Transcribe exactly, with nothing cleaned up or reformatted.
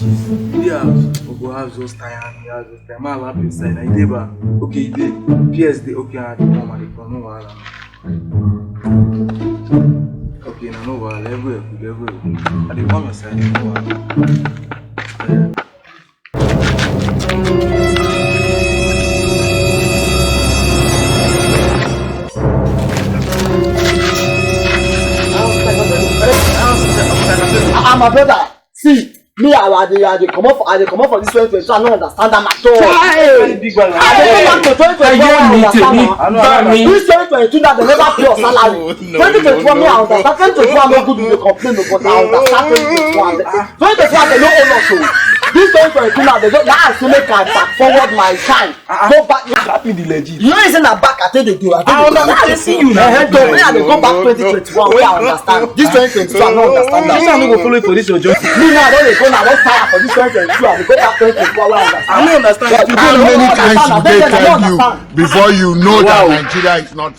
You dey house? Ogo, house just tire me, house just tire me. I laugh inside. I dey ba. Okay, you dey. P S dey. Okay, I dey come, I dey come. No wahala. Okay, na no wahala. Everywhere good, everywhere good. I dey come inside. No wahala. Ah, my brother, see, me, I, I dey, I dey comot for, I dey comot for this twenty twenty-two. I no understand am at all. Chai! Big man. I dey go back to twenty twenty-one. I no understand am. This twenty twenty-two now, dem never pay us salary. Twenty twenty-one, me, I understand. Twenty twenty-one no good, we dey complain o, but I understand twenty twenty-one. Twenty twenty-one, dem no owe us o. This twenty twenty-two now, dem just, now I say make I back forward my time. Go back. Happy the legit. You know, say na back I take dey go. I take dey go. I see you now. Eh, eh, so me, I dey go back twenty twenty-one, wey I understand. This twenty twenty-two, I no understand am. This one no go follow you for this your journey. Me now, I don dey go now, I don tire for this twenty twenty-two, I dey go back twenty twenty-one, wey I understand. I no understand. How many times Understand, did they I no tell you understand. before you know that Wow. Nigeria is not?